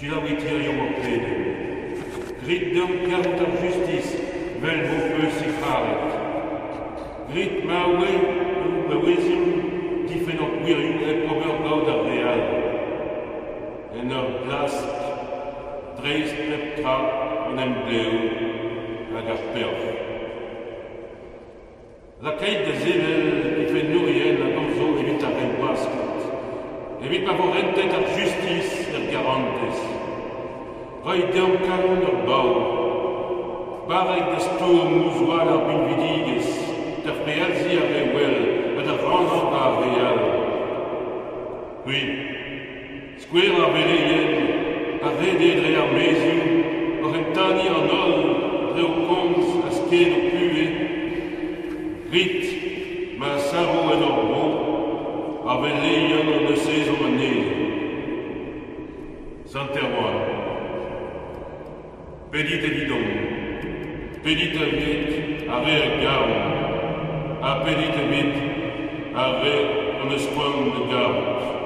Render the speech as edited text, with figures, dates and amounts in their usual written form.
Selaouit hiziv hor pedenn. Grit deomp karout ar justis 'vel m'ho peus he c'haret. Grit ma ma ouezimp difenn hor gwirioù hep ober gaou d'ar re all. En ur glask dreist pep tra an emglev hag ar peoc'h. Lakait da sevel difennourien a gomzo evit ar re wasket, evit ma vo rentet ar justis er garantez. Roit deomp kalon ur baour, barrek da stourm ouzh hoal ar binvidigezh, da frealziñ ar re well ha da rannañ ar re all. C'hwi, skouer ar veleien, a rede dre ar maezioù oc'h entaniñ an holl dre ho komz ha sked ho puhez, grit ma savo en hor bro ar veleien hon eus ezhomm anezho. Sant Erwan, pedit evidomp, pedit evit ar re a garomp, ha pedit evit ar re hon eus c'hoant da garout.